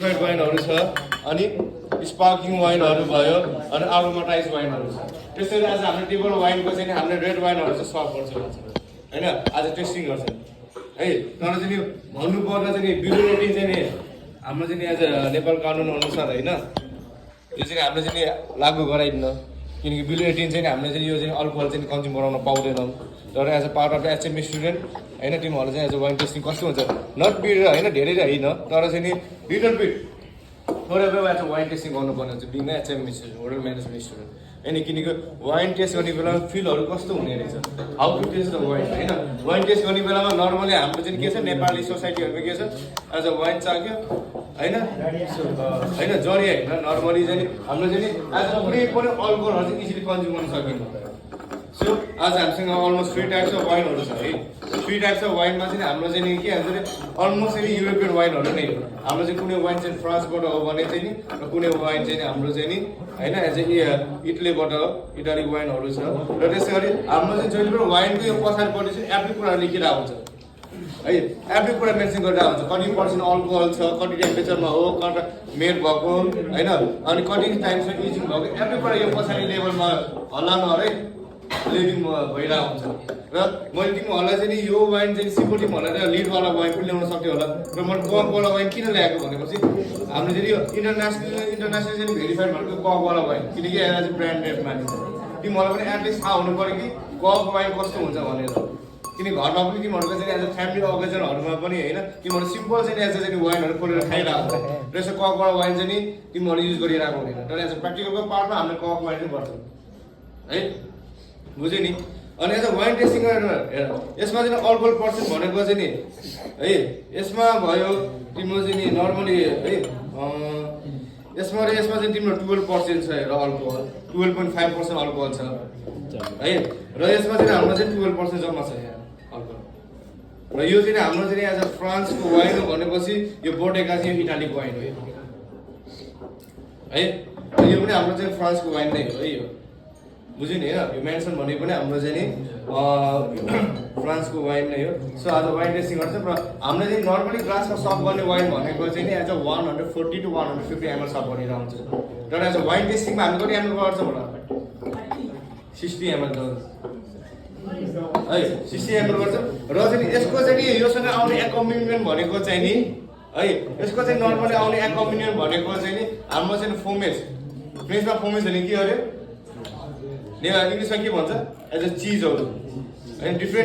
वाइनहरू छ अनि स्पार्किङ वाइनहरू भयो अनि अरोमाटाइज वाइनहरू छ। त्यसरी आज हाम्रो टेबल वाइनको चाहिँ हामीले रेड वाइनहरू चाहिँ सर्भ गर्छौँ होइन, आज टेस्टिङ गर्छौँ है। तर चाहिँ भन्नुपर्दा चाहिँ बिलो रेटिङ चाहिँ हाम्रो चाहिँ आज नेपाल कानुन अनुसार होइन, यो चाहिँ हामीले चाहिँ लागू गराइदिन, किनकि बिलो रेटिङ चाहिँ हामीले चाहिँ यो चाहिँ अल्कोहल चाहिँ कन्ज्युम गराउन पाउँदैनौँ। तर as a part of HME student होइन, तिमीहरूले चाहिँ एज अ वाइन टेस्टिङ कस्तो हुन्छ नट बिड होइन, धेरै होइन तर चाहिँ नि लिटल बिट थोरै एज अ वाइन टेस्टिङ गर्नुपर्ने हुन्छ being HME student, hotel management student होइन। किनकि वाइन टेस्ट गर्ने बेलामा फिलहरू कस्तो हुने रहेछ, how to taste the wine होइन। वाइन टेस्ट गर्ने बेलामा नर्मली हाम्रो चाहिँ के छ नेपाली सोसाइटीहरूमा के छ, एज अ वाइन चाख्यो होइन होइन जरी होइन, नर्मली चाहिँ हाम्रो चाहिँ एज अ कुनै पनि अल्कोहलहरू चाहिँ इजिली कन्ज्युम गर्न सकिन्छ। सो आज हामीसँग अलमोस्ट 3 टाइप्स अफ वाइनहरू छ है। 3 टाइप्स अफ वाइनमा चाहिँ हाम्रो चाहिँ के भन्छ नि अलमोस्ट चाहिँ युरोपियन वाइनहरू नै हो। हाम्रो चाहिँ कुनै वाइन चाहिँ फ्रान्सबाट हो भने चाहिँ नि र कुनै वाइन चाहिँ हाम्रो चाहिँ नि होइन एज ए इटलीबाट इटालिक वाइनहरू छ। र त्यसै गरी हाम्रो चाहिँ जहिले पनि वाइनको यो पछाडिपट्टि चाहिँ एभ्री कुरा लेखिरहेको हुन्छ है, एभ्री कुरा मेन्सन गरिरहेको हुन्छ, कति पर्सेन्ट अल्कोहल छ, कति टेम्परेचरमा हो, कता मेड भएको होइन, अनि कति टाइमसम्म युजिङ भएको, एभ्री कुरा यो पछाडि लेभलमा हल्लानु है लिडिङ भइरहेको हुन्छ। र मैले तिमीहरूलाई चाहिँ नि यो वाइन चाहिँ सिम्पल तिमीहरूलाई लिडवाला वाइन पनि ल्याउन सक्थ्यो होला। र मैले ककवाला वाइन किन ल्याएको भनेपछि हामीले चाहिँ यो इन्टरनेसनल चाहिँ भेरिफाइड भनेको ककवाला वाइन, किनकि यसलाई चाहिँ ब्रान्डेड मानिन्छ। तिमीहरूलाई पनि एटलिस्ट थाहा हुनु पऱ्यो कि कक वाइन कस्तो हुन्छ भनेर, किनकि घरमा पनि तिमीहरूको चाहिँ एज अ फ्यामिली ओकेजनहरूमा पनि होइन तिमीहरू सिम्पल चाहिँ एज अ चाहिँ वाइनहरू खोलेर खाइरहेको हुन्छ। र यसो ककवाला वाइन चाहिँ नि तिमीहरूले युज गरिरहेको हुँदैन, तर एज अ प्र्याक्टिकलको पार्टमा हामीले कक वाइन चाहिँ गर्छौँ है, बुझ्यो नि। अनि एज अ वाइन टेस्टिङ गरेर हेर यसमा चाहिँ अल्कोहल पर्सेन्ट भनेको चाहिँ नि है यसमा भयो तिम्रो चाहिँ नि नर्मली है यसमा चाहिँ तिम्रो 12% छ हेर अल्कोहल, 12.5% अल्कोहल छ है। र यसमा चाहिँ हाम्रो चाहिँ 12% जम्मा छ यहाँ अल्कोहल। र यो चाहिँ हाम्रो चाहिँ एज अ फ्रान्सको वाइन हो भनेपछि यो बोटेका चाहिँ इटालिक वाइन हो है। यो पनि हाम्रो चाहिँ फ्रान्सको वाइन नै हो है, यो बुझ्यो नि होइन। यो मेन्सन भने पनि हाम्रो चाहिँ नि फ्रान्सको वाइन नै हो। सो आज वाइन टेस्टिङ गर्छ। र हामीले चाहिँ नर्मली ग्लासमा सर्भ गर्ने वाइन भनेको चाहिँ नि as a 140 to 150 ml serve गरेर आउँछ। तर एज अ वाइन टेस्टिङमा हामी कति एमएल गर्छौँ होला 60 ml है, 60 ml गर्छौँ। र चाहिँ यसको चाहिँ नि योसँग आउने एक्कम्बिनियन्ट भनेको चाहिँ नि है यसको चाहिँ नर्मली आउने एक्कम्बिनियन्ट भनेको चाहिँ नि हाम्रो चाहिँ फोमेज, फ्रेन्चमा फोमेज भने के अरे इङ्ग्लिसमा के भन्छ एज अ चिजहरू होइन, डिफ्रेन्ट